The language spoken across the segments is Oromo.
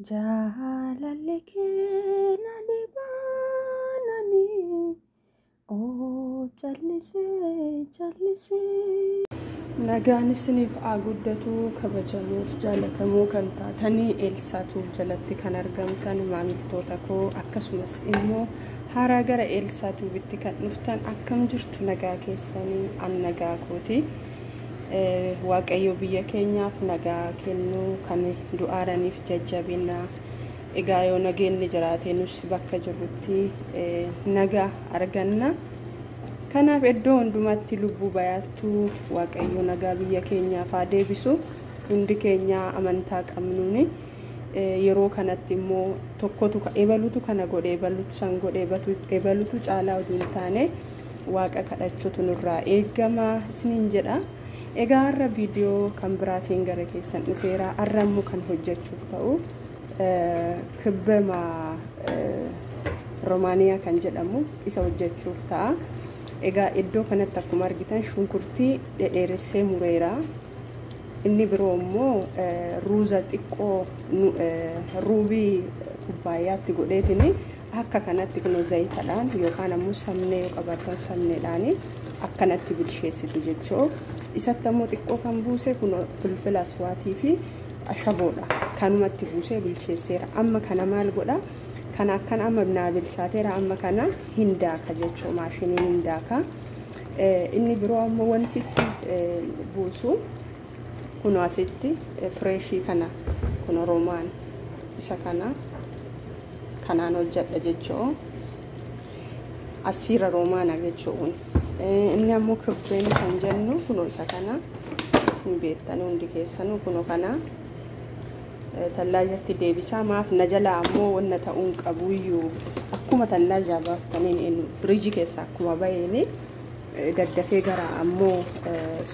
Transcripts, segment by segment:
Jaalalli kee na dhibaananii oo callisee callisee. Nagaan isiniif haa guddatu kabajamuuf jaalatamuu kan taatanii Eelsaatuuf jalatti kan argamtan maamiltoota koo akkasumas immoo haaraa gara Eelsaatuufitti kan dhuftan akkam jirtu nagaa keessanii an nagaa kooti. Waaqayyo biyya keenyaaf nagaa kennuu kan du'aaraniif jajjabina. Egaa yoo nageenni jiraate nus bakka jirrutti nagaa arganna. Kanaaf iddoo hundumatti lubbuu bayaattuu Waaqayyo nagaa biyya keenyaaf haa deebisu. Hundi keenya amantaa qabnuuni. Yeroo kanatti immoo tokkotu ebalutu kana godhe ebalutu san godhe ebalutu caalaa oduu hin taane waaqa kadhachuutu nurraa eegama isiniin jedha. Egaa har'a viidiyoo kan biraatiin gara keessan dhufeera. Har'a immoo kan hojjechuuf ta'u kibbema Roomaaniyaa kan jedhamu isa hojjechuuf ta'a. Egaa iddoo kanatti akkuma argitan shunkurtii dhedheeressee mureera. Inni biroo immoo ruuza xiqqoo ruubii kubbaayyaatti godheetini akka kanatti kunoo zayitadhaan yookaan ammoo samnee yoo qabaatan samneedhaan akkanatti bilcheessitu jechuu. Isatti ammoo xiqqoo kan buuse kunoo filfila aswaatii fi ashaboodha. Kanumatti buusee bilcheesseera. Amma kana maal godha? Kana akkan amma naa bilchaateera amma kana hin daaka jechuu maashiniin hin daaka. Inni biroo ammoo wanti itti buusu kunoo asitti fireeshii kana kunoo roomaan isa kana kanaan hojjedha jechuu. Asiira roomaana jechuun. Inni ammoo kibbeen kan jennu kunoo isa kana hin beektan hundi keessanuu kunoo kana. Tallaajatti deebisaa maaf na jalaa ammoo wanna ta'uun qabuyyuu akkuma tallaajaa baaftaniin firiijii keessa akkuma baheen daddafee gara ammoo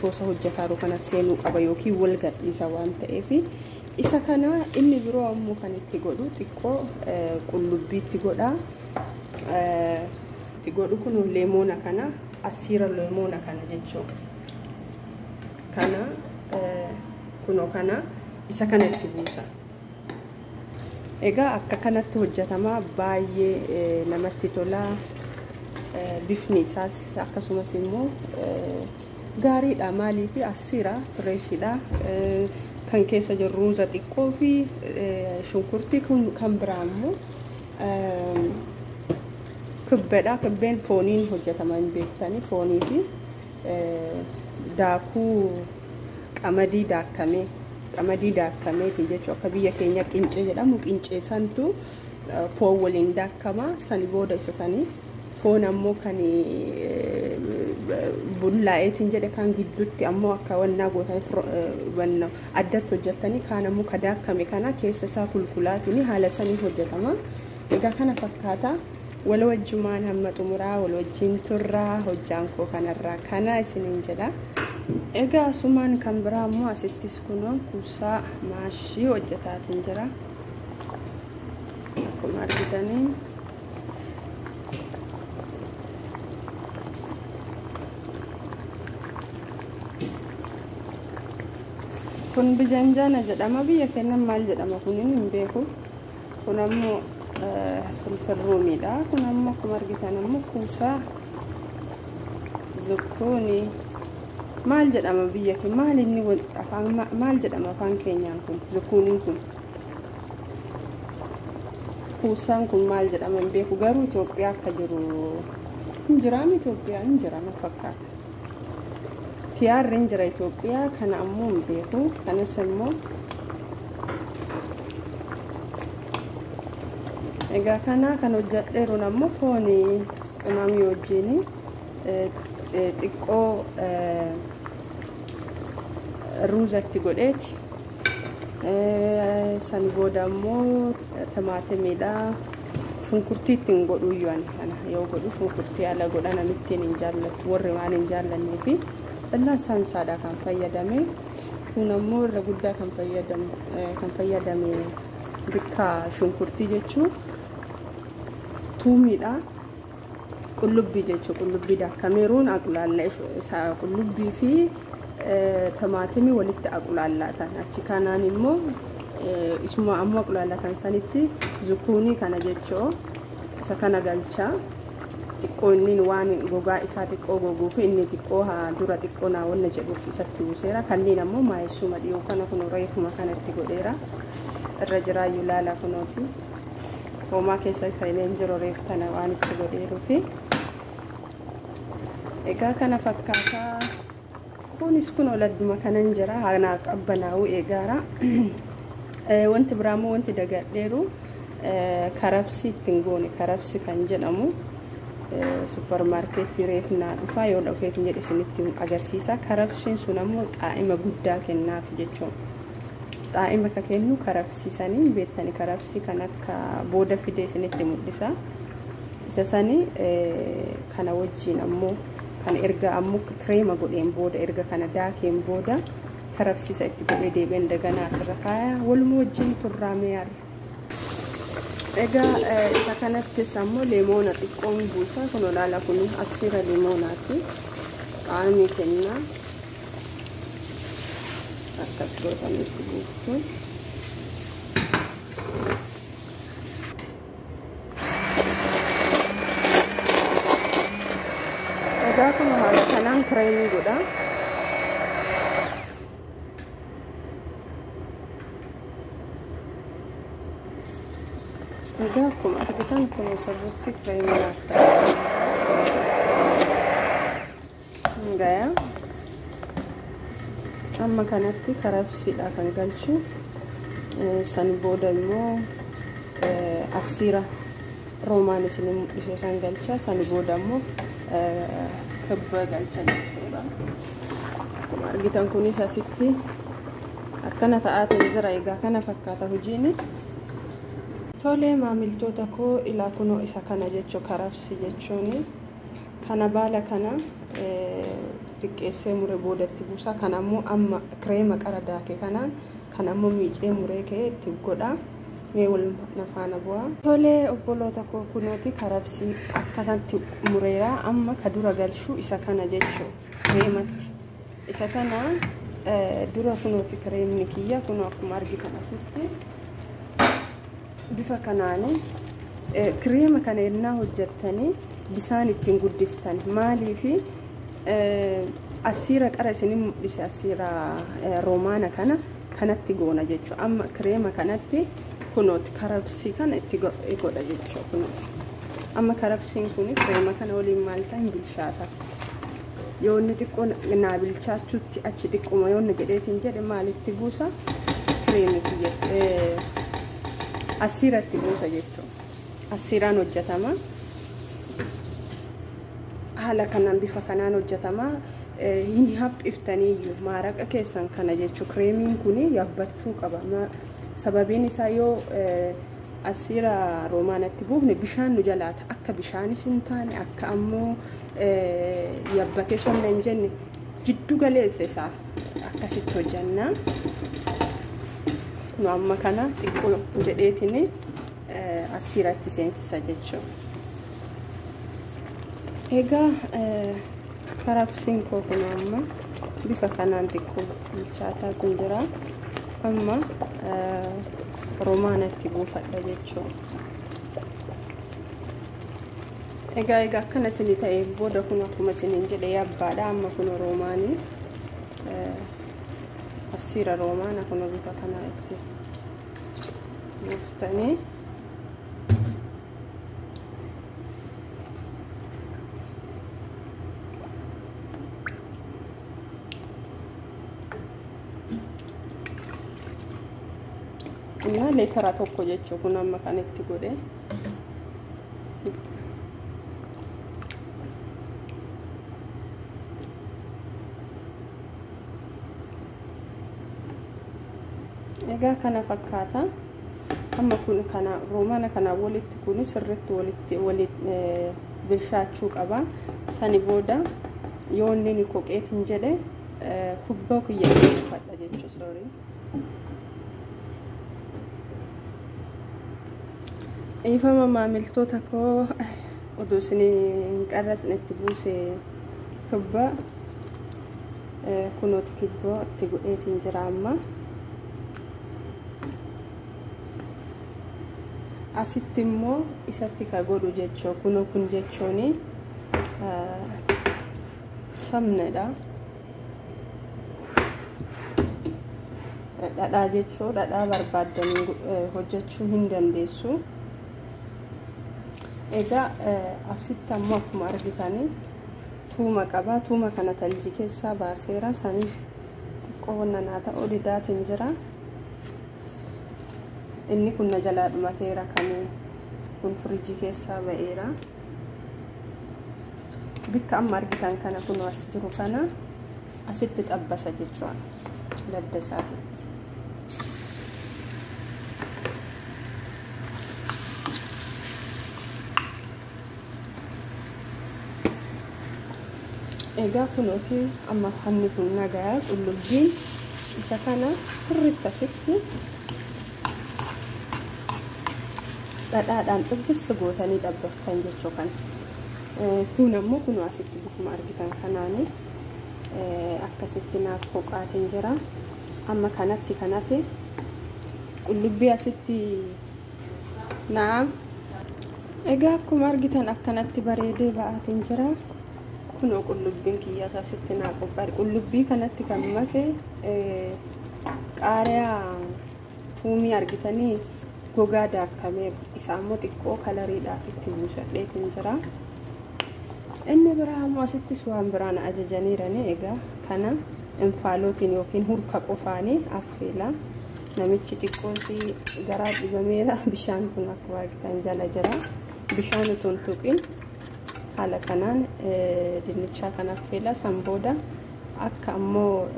soosa hojjetaaru kana seenuu qaba yookiin wal gadhiisa waan ta'eef isa kana inni biroo ammoo kan itti godhu xiqqoo qullubbiitti godha. Itti godhu kun leemoona kana asiira leemoona kana jechuudha. Kana kunoo kana isa kana itti buusa. Egaa akka kanatti hojjetama baay'ee namatti tola. Bifni isaas akkasumas immoo gaariidha. Maaliif asiira fireeshiidha. Kan keessa jiru ruuza xiqqoo fi shunkurtii kan biraa immoo kibbeedha. Kibbeen fooniin hojjetama hin beektani. Foonii fi daakuu qamadii daakkamee. Qamadii daakkameeti jechuun akka biyya keenya qincee jedhamu qincee santu foon waliin daakkama. Sani booda isa sanii foon ammoo kan bullaa'eetiin jedhe kan gidduutti ammoo akka wannaa gootanii addatti hojjetanii kaan ammoo ka daakkame kana keessa isaa kulkulaatiin haala sanii hojjetama. Egaa kana fakkaata. Wal wajjumaan hamma xumuraa wal wajjin turraa hojjaan koo kanarraa kana isiniin jedha. Egaa asumaan kan biraa immoo asittis kunoo kuusaa maashii hojjetaatiin jira. Akkuma argitanii kun bijanjaana jedhama. Biyya keenya maal jedhama kun hin beeku. Kun ammoo filfil ruumiidha. Kun ammoo akkuma argitan ammoo kuusaa zukkuunii maal jedhama biyya keenya maal inni afaan maal jedhama afaan keenyaan kun zukkuuniin kun kuusaan kun maal jedhama hin beeku. Garuu Itoophiyaa akka jiru hin jiraam. Itoophiyaa hin jira na fakkaata. Tiyaarri hin jira Itoophiyaa kana ammoo hin beeku. Kanas immoo egaa kana kan hojjedheeruun ammoo foonii qimamii wajjin xiqqoo ruuzatti godheeti. San booda ammoo timaatimiidha. Shunkurtii ittiin godhu iyyuu ani kana yoo godhu shunkurtii ala godha namittiin hin jaallattu warri waan hin jaallannee fi xinnaa saansaadha kan fayyadame. Kun ammoo irra guddaa kan fayyadame bikka shunkurtii jechuun tuumiidha. Qullubbii jechuun qullubbii daakameeruun aqulaalla isaa qullubbii fi timaatimii walitti aqulaallatan achi kanaan immoo Isuma ammoo qulaalatan sanitti zukuunii kana jechoo isa kana galchaa. Xiqqoo inni waan gogaa isaa xiqqoo goguuf inni xiqqoo dura xiqqoo naa wanna jedhuuf isas buuseera. Kanneen ammoo maayessuma dhiyoo kana kun reefuma kanatti godheera. Irra jiraayyuu laala kunooti. Hoomaa keessa kanneen jiru reef kana waan itti godheeruufi. Egaa kana fakkaataa kunis kun oladduma kanan jira naa qabbanaa'uu eegaara. Wanti biraammoo wanti dagadheeru karabsi ittiin goone karabsi kan jedhamu suppermaarkeetii reef naa dhufaa yoo dhufeetiin jedhe isinitti agarsiisa. Karabsiin sun ammoo xaa'ima guddaa kennaaf jechuudha. Xaa'ima ka kennu karabsiisanii beektani karabsi kan akka booda fidee isinitti mul'isa. Isa sanii kana wajjin ammoo kan erga ammoo kireema godheen booda erga kana daakeen booda karabsiisa itti godhee deebi'een daganaa asirra kaaya waluma wajjin turraamee yaala. Egaa isa kanattis ammoo leemoona xiqqoon buusa kun olaala kun asiira leemoonaati. Qaamni kennaa akkas gootanii itti buuftu. Egaa kun haala kanaan kireemii godha. Egaa akkuma argitan kun sirriitti kireemii naaf ta'a. Gayaa. Amma kanatti karabsiidha kan galchu. San booda immoo asiira roomaan isin mul'ise san galcha. San booda immoo kibba galcha jechuudha. Akkuma argitan kunis asitti akkana ta'aatiin jira. Egaa kana fakkaata hojiin. Tolee maamiltoota koo ilaa kunoo isa kana jechuu karabsi jechuun kana baala kana xiqqeessee muree boodatti buusa. Kan ammoo amma kireema qara daake kanaan kan ammoo miicee muree ka'ee itti godha. Mee wal nafaana bu'aa. Tolee obboloota koo kunooti karabsi akkasatti mureera. Amma ka dura galchuu isa kana jechuu kireematti. Isa kana dura kunooti kireemni kiyya kunoo akkuma argitan asitti bifa kanaani kireema kana yennaa hojjettanii bisaan ittiin guddiftan maaliifi asiira qara isin mul'ise asiira roomaana kana kanatti goona jechuudha. Amma kireema kanatti kunooti karabsii kana itti godha jechuudha kunooti. Amma karabsiin kun kireema kana waliin maal ta'a hin bilchaata. Yoo inni xiqqoo naa bilchaachuutti achi xiqqooma yoo inni jedheetiin jedhe maalitti buusa kireemii kiyya asiiratti buusa jechuudha. Asiiraan hojjetama. Haala kanaan bifa kanaan hojjetama. Hin haphiftaniiyyuu maaraqa keessan kana jechuudha. Kireemiin kun yaabbachuu qaba. Sababiin isaa yoo asiira roomaanatti buufne bishaan nu jalaata. Akka bishaanis hin taane akka ammoo yaabbatee sonna hin jenne jiddu galeessa isaa akkasitti hojjanna. Nu amma kana xiqqoo jedheetiin asiiratti seensisa jechuudha. Egaa karabsiin koo kun amma bifa kanaan xiqqoo bilchaataa kun jira. Amma roomaanatti buufadha jechuudha. Egaa akkana isinii ta'ee booda kun akkuma isiniin jedhe yaabbaadha. Amma kun roomaanii asiira roomaana kun bifa kanaa itti buuftanii እና leetara tokko jechuu kun amma kan itti godhe. Egaa kana fakkaata. Amma kun kana roomaana kana walitti kun sirriitti walitti bilchaachuu qaba. Sani booda yoo inni koqeetiin jedhe kubbaa kiyya uffadha jechuu sorry. Ifama maamiltoota koo oduu isin hin qarrasnetti buuse kibba kunooti kibboo itti godheetiin jira amma. Asitti immoo isatti ka godhu jechuu kunoo kun jechuun samnedha. Dhadhaa jechuu dhadhaa barbaaddanii hojjechuu hin dandeessu. Egaa asitti ammoo akkuma argitanii tuuma qaba. Tuuma kana talji keessaa baaseera. Saniif xiqqoo wanna naa ta'uu didaatiin jira. Inni kun na jalaa dhumateera kan kun firiijii keessaa ba'eera. Bikka amma argitan kana kun as jiru kana asitti xabbasa jechuudha. Ladda isaatiitti. Egaa kunuuti amma hanni kun nagaa qullubbiin isa kana sirriitti asitti dhadhaadhaan xibbissi gootanii dhabbaftan jechuu kana. Kun ammoo kunoo asitti bifuma argitan kanaani akkasitti naaf hoqaatiin jira. Amma kanatti kan hafe qullubbii asitti na'am. Egaa akkuma argitan akkanatti bareedee ba'aatiin jira. Kunoo qullubbiin kiyyaas asitti naa qophaa'e. Qullubbii kanatti kan make qaariyaa tuumii argitanii gogaa daakkamee isaa immoo xiqqoo kalariidhaaf itti buusadheetiin jira. Inni biraa immoo asittis waan biraan ajajaniirani. Egaa kana infaalootiin yookiin hurka qofaanii affeela. Namichi xiqqoon garaa dhibameera. Bishaan kun akkuma argitan jala jira. Bishaan utuu hin tuqin haala kanaan dinnichaa kan affeela. San booda akka ammoo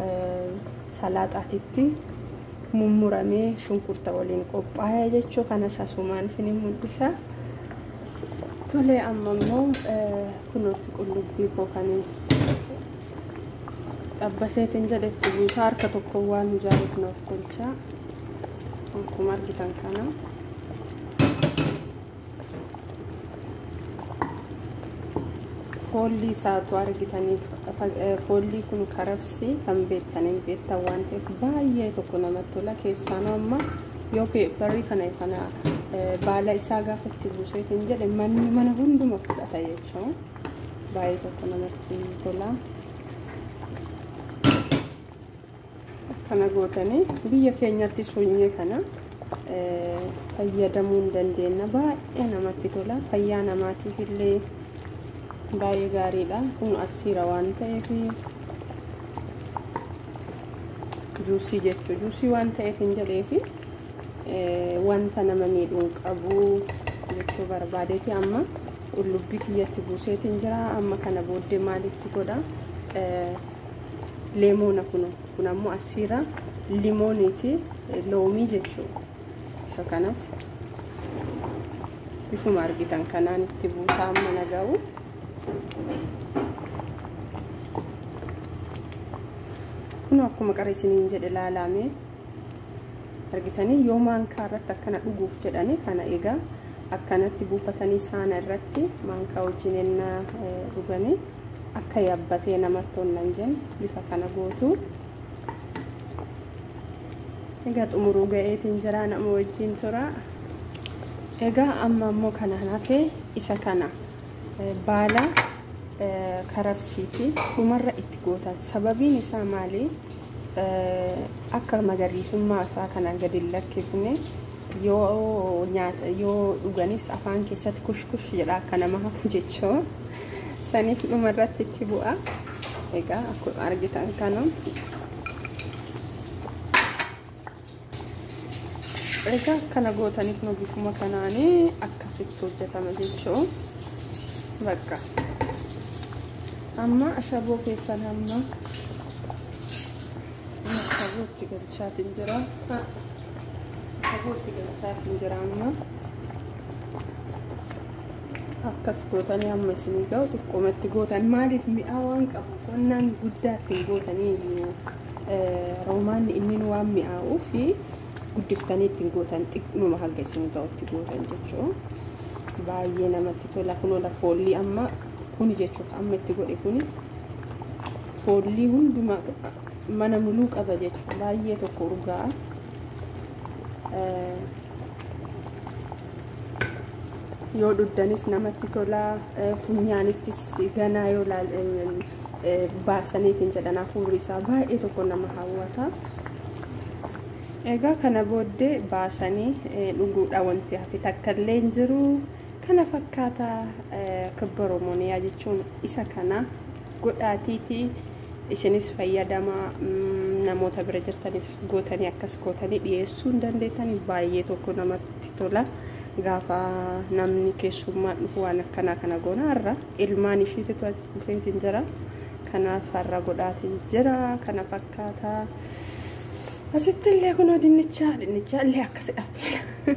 salaaxaatitti mummuramee shunkurta waliin qophaa'ee jechuu kanas asumaan isin mul'isa. Tolee amma immoo kunuutti qullubbii koo kan xabbaseetiin jedhetti buusaa harka tokko waan hojaaruuf naaf kolchaa. Akkuma argitan kana. Foolli isaatu argitanii foolli kun karabsi kan beektan hin beektan waan ta'eef baay'ee tokko namatti tola. Keessaanoo amma yoo peepparii kana baala isaa gaafa itti buuseetiin jedhe manni mana hunduma fudhata jechuun baay'ee tokko namatti tola. Akkana gootanii biyya keenyatti sunyee kana fayyadamuu hin dandeenya. Baay'ee namatti tola. Fayyaa namaatiif illee baay'ee gaariidha. Kun asiira waan ta'eef juusii jechuudha. Juusii waan ta'eef hin jedheefi wanta nama miidhuun qabu jechuu barbaadeeti. Amma qullubbii kiyyatti buuseetiin jira. Amma kana booddee maalitti godha? Leemoona kun ammoo asiira limooniiti, loomii jechuudha. Isa kanas bifuma argitan kanaan itti buusaa amma naga'u. Kun akkuma qara isiniin jedhe laalame argitanii yoo maankaa irratti akkana dhuguuf jedhanii kana egaa akkanatti buufatanii saana irratti maankaa wajjin ennaa dhuganii akka yaabbatee namatti tollan jennu bifa kana gootu. Egaa xumuruu ga'eetiin jira nama wajjin tura. Egaa amma immoo kanaan hafe isa kana baala karabsiiti dhumarra itti gootan. Sababiin isaa maali? Akka magariisummaa isaa kana gadi hin lakkifne yoo nyaata yoo dhuganis afaan keessatti kushkush jedha akka nama hafu jechuun saniif dhumarratti itti bu'a. Egaa akkuma argitan kana egaa akkana gootaniif nu bifuma kanaanii akkasitti hojjetama jechuun bakka amma ashaboo keessan amma ashabootti galchaatiin jira. Ashabootti galchaatiin jira amma akkas gootanii amma isinii ga'u xiqqoomatti gootan. Maaliif mi'aa waan qabuuf wannaan guddaa ittiin gootanii iyyuu roomaanni inni waan mi'aawuu fi guddiftanii ittiin gootan xiqqooma hanga isin ga'utti gootan jechuun baay'ee namatti tola. Kun ola foolii amma kuni jechuudha amma itti godhe kuni foolii hundumaa mana muluu qaba jechuudha. Baay'ee tokko urgaa'a. Yoo dhugdanis namatti tola, funyaanittis ganaa yoo baasaniitiin jedhan hafuurri isaa baay'ee tokko nama hawwata. Egaa kana booddee baasanii dhuguudha wanti hafe takka illee hin jiru. Kana fakkaata kibba Oromooniyaa jechuun isa kana godhaatiiti. Isinis fayyadamaa, namoota bira jirtanis gootanii akkas gootanii dhiyeessuu hin dandeettan, baay'ee tokko namatti tola. Gaafa namni keessummaa dhufu waan akkanaa kana goona. Har'a ilmaan ishiitu dhufeetiin jira. Kanaaf har'a godhaatiin jira. Kana fakkaata. Asitti illee kunoo dinnichaa illee akkasi dhaabee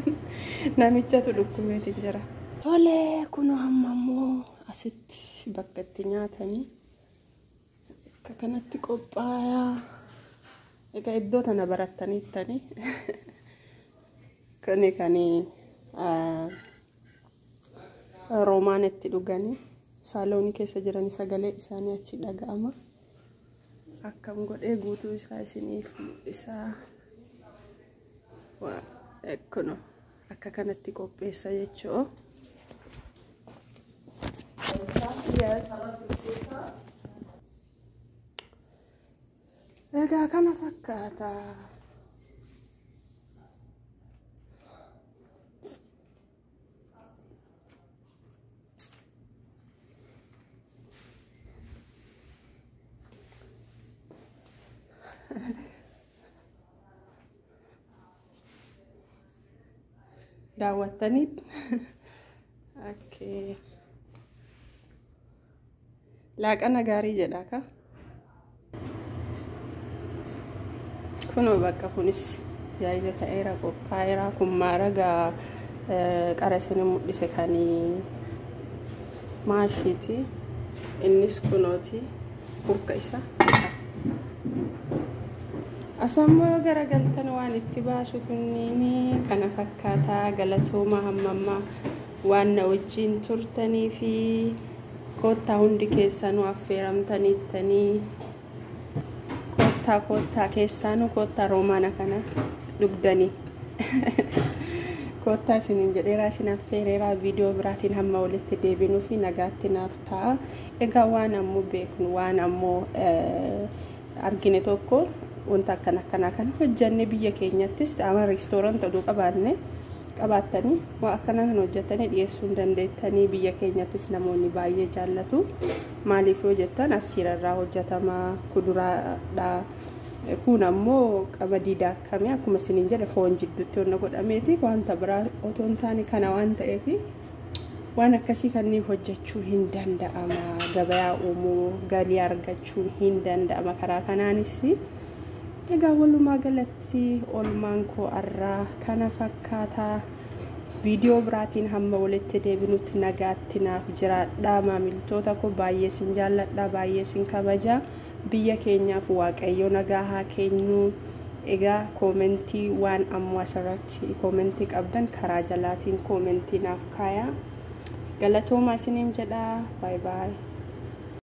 namichatu dhukkubeetiin jira. Tolee, kunoo amma immoo asitti bakka itti nyaatanii akka kanatti qophaayaa. Egaa iddoo tana barattaniittanii kani kani roomaan itti dhuganii saaloonii keessa jiran sagalee isaanii achi dhaga'ama. Akkam godhee guutuu isaa isiniif isaa kunoo akka kanatti qopheessa jechuu. Egaa kana fakkaata. Daawwattaniit. Okay. Laaqana gaarii jedha ka. Kunoo bakka kunis jaayiza ta'eera, qophaa'eera. Kun maaraga qara isin mul'ise kan maashiiti. Innis kunooti hurka isa. Asammoo garagaltan waan itti baasu kunniin kana fakkaataa. Galatooma hammammaa waan na wajjin turtanii fi koottaa hundi keessanuu affeeramtaniittanii koottaa koottaa keessaanuu koottaa roomaana kana dhugdanii koottaa isiniin jedheeraa, isin affeereeraa. Viidiyoo biraatiin hamma walitti deebinuu fi nagaatti naaf ta'a. Egaa waan ammoo beeknu, waan ammoo argine tokko wanta akkana akkanaa kana hojjannee biyya keenyattis ama reestoorantii oduu qabaanne qabaattanii waan akkanaa kana hojjettanii dhiyeessuu hin dandeettanii. Biyya keenyattis namoonni baay'ee jaallatu. Maaliif yoo jettan, asiirarraa hojjetama, kuduraadha. Kun ammoo qamadii daakamee akkuma isiniin jedhe foon jidduutti wanna godhameeti, wanta biraa otoo hin taane kana waan ta'eef waan akkasii kanneen hojjechuu hin danda'ama. Gabayaa uumuu, galii argachuu hin danda'ama karaa kanaanis. Egaa walumaa galatti oolmaan koo har'aa kana fakkaataa. Viidiyoo biraatiin hamma walitti deebinutti nagaatti naaf jiraadhaa. Maamiltoota koo, baay'ee sin jaalladha, baay'ee sin kabaja. Biyya keenyaaf Waaqayyo nagaa haa kennu. Egaa koomentii waan ammoo asirratti koomentii qabdan karaa jalaatiin koomentii naaf kaayaa. Galatoomaa isiniin jedha. Baay baay.